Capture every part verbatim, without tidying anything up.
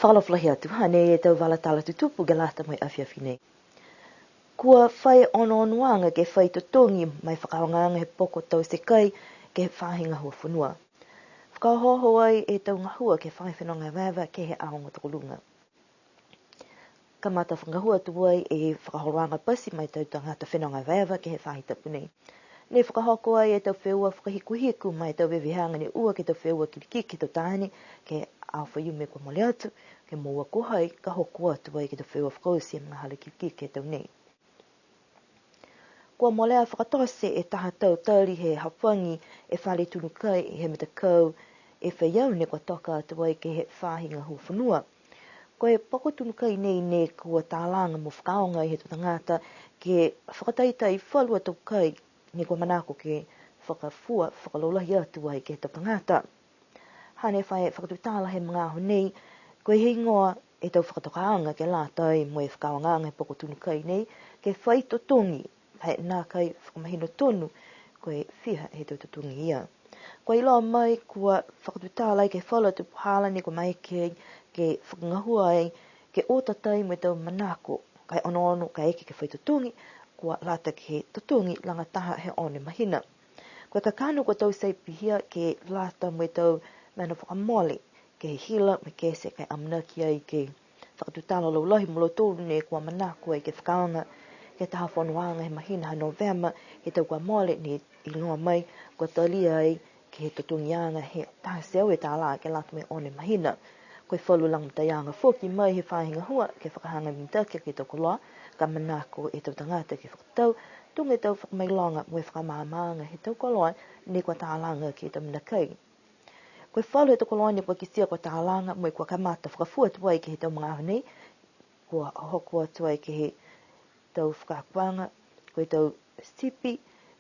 Fakaalofa lahi atu, hanei e tau vala tala tutupu ke lata mo e afiafi nei. Kua fai onoonoaga ke fai totogi mo e fakaaogaaga he poko tau sekai ke he faahi gahua fonua. Fakaohooho ai e tau gahua ke he faahi fenoga evaeva ke he aoga tokoluga. Kamata fakagahua atu ai e fakaholoaga pasi ma e tau tagata fenoga evaeva ke he faahi tapu nei. Ne fakahoko ai e tau feua fakahikuhiku ma e tau veveheaga ne ua ke he tau feua kilikiki he tau taane ke he aho Faiumu kua mole atu, ke moua ko hai ka hoko atu ai ke he tau feua fakaoti he magahala kilikiki he tau nei. Kua molea fakatote e taha tau tali he hafagi e fale tunu kai he matakau e faiau ne kua toka atu ai ke he faahi gahua fonua. Ko e poko tunu kai nei ne kua talaga mo fakaaoga ai he tau tagata ke fakataitai falu a tau kai ne kua manako ke fakafua fakalaulahi atu ai ke he tau tagata. Hane fai fakatutala he magaaho nei, ko e heigoa e tau fakatokaaga ke lata ai mo e fakaaogaaga he poko tunu kai nei, ke fai totogi, he nākai fakamahino tonu, ko e fiha he tau totogi ia. Kua iloa mai, kua fakatutala ai ke he falu a tau puhala ne kua maeke ke fakagahua ai, ke o tatai mo e tau manako, ka e onoono, ka eke ke fai totogi, kua lata ke he totogi lagataha he ono e mahina. Ko e kakano kua taute pihia ke lata mo e tau mena fakamole, ke he hila mo e kese ka e amanaki ai ke fakatutala laulahi mo lautolu ne kua manako ai ke fakaaoga ke he taha fonoaga he mahina ha Novema he tau kua mole ne iloa mai kua talia ai ke he totogiaga he taha e teau e tālā ke lata mo e ono e mahina. Ko e falu lagomataiaga foki mai he faahi gahua ke fakahagahaga mitaki ke he tau koloa, ka manako e tau tagata ke fakatau, tuga e tau fakamailoga mo e fakamaamaaga he tau koloa ne kua talaga ke he tau mena kai. Ko e falu he tau koloa ne kua kitia kua talaga mo e kua kamata fakafua atu ai ke he tau magaaho nei, kua hoko atu ai ke he tau fakaakoaga, ko e tau sipi,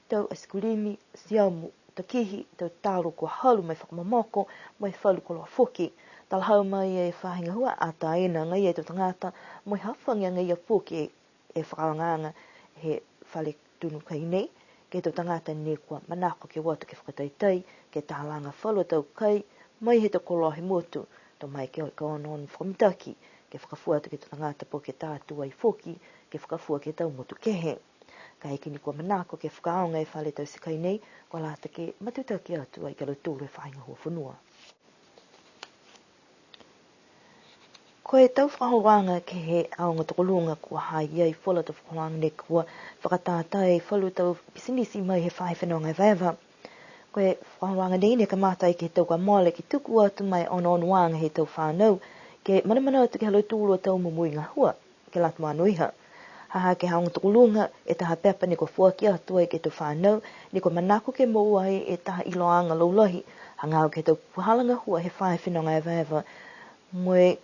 tau aisikilimi, siamu, takihi, tau talo kua halu mo e fakamomoko, mo e falu koloa foki. Talahau mai e faahi gahua, ataina agaia e tau tagata, mo e hafagi agaia foki e fakaaogaaga he fale tunu kai nei, ke he tau tagata ne kua manako ke o atu ke fakataitai, ke talaga falu a tau kai, mai he tau koloa he motu, to maeke ke onoono fakamitaki, ke fakafua atu ke he tau tagata po ke tā atu ai foki, ke fakafua ke he tau motu kehe. Kaeke ne kua manako ke fakaaoga e fale taute kai nei, kua lata ke matutaki atu ai ki a lautolu e faahi gahua fonua. Ko e tau fakaholoaga ke he aoga tokoluga kua ha i ai falu a tau fakaholoaga ne kua fakatātā e falu tau pisinisi mai he faahi fenoga evaeva. Ko e fakaholoaga nei ne kamata ai ke he tau kua mole ke tuku atu ma e onoonoaga he tau fanau ke manamanatu ke he ha lautolu a tau momoui gahua ke lata mo anoiha. Ha ha ke he aoga tokoluga, e taha pepa ne kua foaki atu ai ke he tau fanau, ne kua manako ke moua ai e taha iloaaga laulahi, hagaao ke he tau puhala gahua he faahi fenoga evaeva. Mo e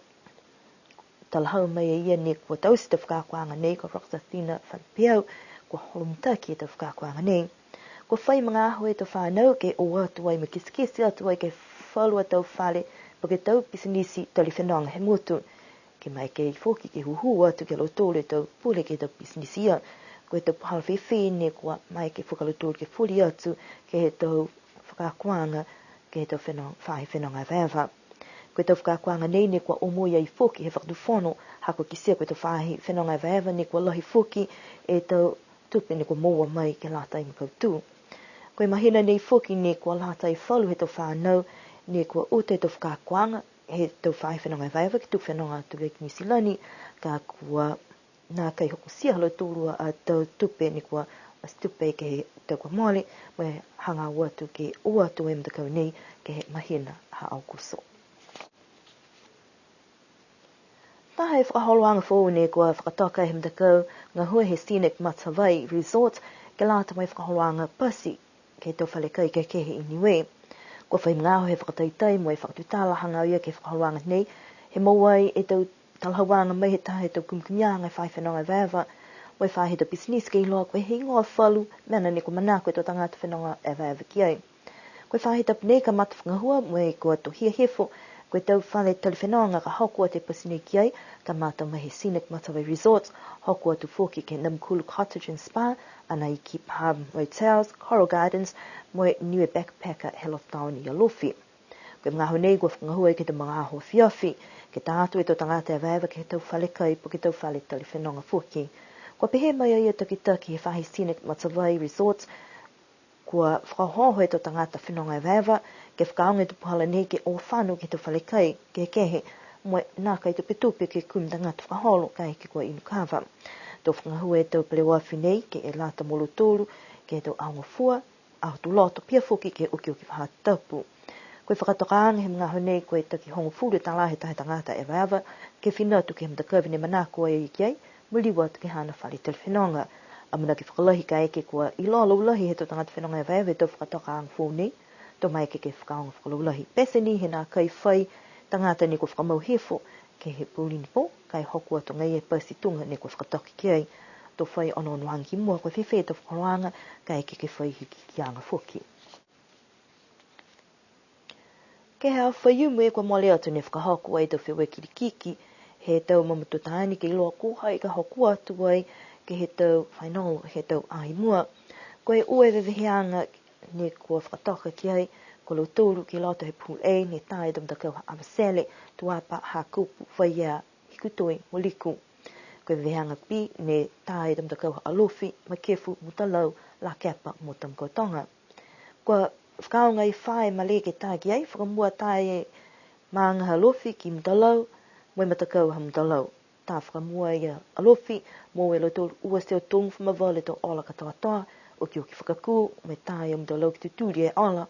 talahau mai e ia ne kua taute e fakaakoaga nei ko Roxathina Falepeau, kua holo mitaki e fakaakoaga nei. Kua fai magaaho e tau fanau ke o atu ai mo e kitekite atu ai ke he falu a tau fale, po ke tau pisinisi tali fenoga he motu. Ke maeke foki ke hūhū atu ki a lautolu e tau pule ke he tau pisinisi ia. Ko e tau puhala fēfē ne kua maeke foki a lautolu ke foli atu ke he tau fakaakoaga ke he tau feno-, faahi fenoga evaeva. Ko e tau fakaakoaga nei ne kua omoi ai foki he fakatufono, ha kua kitia ko e tau faahi fenoga evaeva ne kua lahi foki e tau tupe ne kua moua mai ke lata mo e kautū. Ko e mahina nei foki ne kua lata e falu he tau fanau ne kua uta e tau fakaakoaga he tau faahi fenoga evaeva ke tuku fenoga atu ki Niu Silani, ka kua nākai hokotia ha lautolu a tau tupe ne kua ati tupe ke he tau kua mole, mo e hagaao atu ke o atu e matakau nei ke he mahina ha Aokuso. Taha e fakaholoaga foou ne kua fakatoka he matakau gahua he Scenic Matavai Resort, ke lata mo e fakaholoaga pasi ke he tau fale kai kehekehe i Niue. Kua fai magaaho he fakataitai mo e fakatutala hagaao ia ke he fakaholoaga nei, he moua ai e tau talahauaga mai he taha he tau kumikumiaga he faahi fenoga evaeva, mo e faahi he tau pisinisi ke iloa ko e heigoa falu mena ne kua manako e tau tagata fenoga evaeva ki ai. Ko e faahi tapu nei kamata fakagahua mo e kua tohia hifo, ko e tau fale tali fenoga ka hoko atu e pasi nei ki ai, kamata mai he Scenic Matavai Resort, hoko atu foki ke he Namukulu Cottage and Spa, Anaiki Palm Motels, Coral Gardens, mo e Niue Backpacker he loto taone i Alofi. Ko e magaaho nei kua fakagahua ke he tau magaaho afiafi, ke tā atu e tau tagata evaeva ke he tau fale kai, po ke tau fale tali fenoga foki. Kua pehē mai a ia takitaki he faahi Scenic Matavai Resorts, kua fakaohooho e tau tagata fenoga evaeva, ke fakaaoga e tau puhala nei ke o fano ke he tau fale kai, kehekehe, mo e nākai tupetupe ke kumi tagata fakaholo, kaeke kua inu kava. To fakagahua e tau peleoafi nei, ke e lata mo lautolu, ke he tau aoga fua, aho Tuloto, pihia foki ke he okioki faahi tapu. Ko e fakatokaaga he magaaho nei, ko e takihogofulu e tālā he taha tagata evaeva, ke fina atu ke he matakavi ne manako ai ki ai, mo e liu atu ke he haana fale tali fenoga. Amanaki fakalahi kaeke kua iloa laulahi he tau tagata fenoga evaeva e tau fakatokaaga foou nei, to maeke ke fakaaoga fakalaulahi. Pete ni he nākai fai tagata ne kua fakamau hifo, ke he pouli ne pō, ka e hoko atu agaia e pasi tuga ne kua fakatoka ki ai. To fai onoonoaga ki mua, ko e fēfē e tau fakaholoaga, kaeke ke fai hikihikiaga foki. Ke he aho Faiumu kua mole atu ne fakahoko ai e tau feua kilikiki, he tau mamatua taane ke iloa ko hai ka hoko atu ai, ke he tau final, he tau aho i mua. Ko e ua e veveheaga ne kua fakatoka ki ai, ko lautolu ki loto he Pool A, ne tā e tau matakau ha Avatele, Tuapa, Hakupu, Vaiea, Hikutoi mo Liku. Ko e veveheaga B, ne tā e tau matakau ha Alofi, Makefu, Mutalau, Lakepa mo Tamakautoga. Kua fakaaoga e fā e malē ke tā ki ai, fakamua tā e maaga ha Alofi ki Mutalau, mo e matakau ha Mutalau. Tā fakamua e Alofi, moua e lautolu ua e teau tolugofulu ma valu e tau ola katoatoa, okioki fakakū, mo e tā e Mutalau ke tutuli e ola.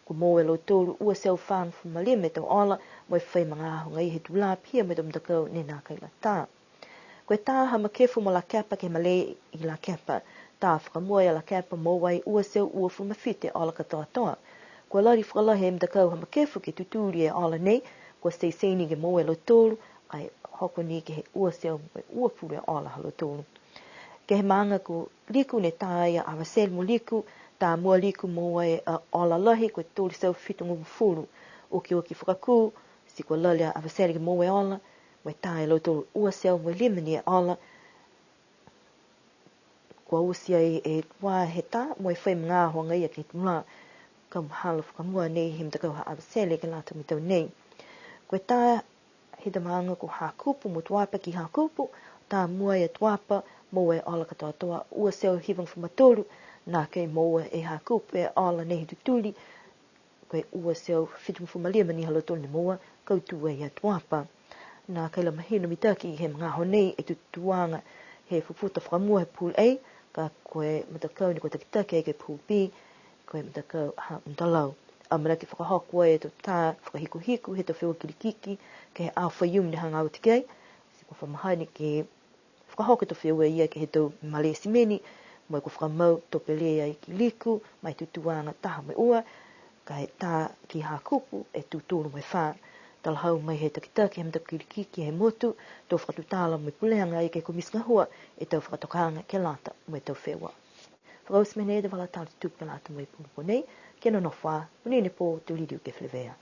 Kua moua e lautolu ua e teau fāgofulu ma lima e tau ola, mo e fai magaaho agaia he tulā pihia mo e tau matakau ne nākai la tā. Ko e tā ha Makefu mo Lakepa ke he malē i Lakepa. Tā fakamua e Lakepa moua ai ua e teau uafulu ma fitu e ola katoatoa. Kua lali fakalahi e matakau ha Makefu ke tutuli e ola nei, kua teitei ni ke moua e lautolu, ka e hoko ni ke he ua e teau mo e uafulu e ola ha lautolu. Ke he maaga ko Liku ne tā e Avatele mo Liku, tā mua Liku moua e, a, ola lahi, ko e tolu e teau fitugofulu. Okioki fakakū, ti kua lali a Avatele ke moua e ola, mo e tā e lautolu ua e teau mo e lima ni e ola. Kua oti ai e ua he tā, mo e fai magaaho agaia ke he tulā. Ka mahalo fakamua nei he matakau ha Avatele ke lata mo e tau nei. Ko e tā he tau maaga ko Hakupu mo Tuapa ki Hakupu, tā mua e Tuapa, moua e ola katoatoa ua e teau hivagofulu ma tolu, nākai moua e Hakupu e ola nei he tutuli, ko e ua e teau fitugofulu ma lima ni ha lautolu ne moua, kautū ai a Tuapa. Nākai la mahino mitaki he magaaho nei e tutūaga he fufuta fakamua he Pool A, ka ko e matakau ne kua takitaki ai ke he Pool B, ko e matakau ha Mutalau. Amanaki fakahoko e tau tā fakahikuhiku he tau feua kilikiki, ke he aho Faiumu ne hagaao atu ki ai, ti kua fa mahani ke fakahoko e tau feua ia ke he tau malē simeni, mo e kua fakamau to pele ai ki Liku, ma e tutūaga taha mo e ua, ka e tā ki Hakupu e tū tolu mo e fā. Talahau mai he takitaki he matakilikiki he motu, to fakatutala mo e pulega ai ke he komiti gahua e tau fakatokaaga ke lata mo e tau feua. Fakaoti mai nei e vala tala tutupu ke lata mo e pō nei, kia nonofo ā, monuina e pō, to liliu ke feleveia.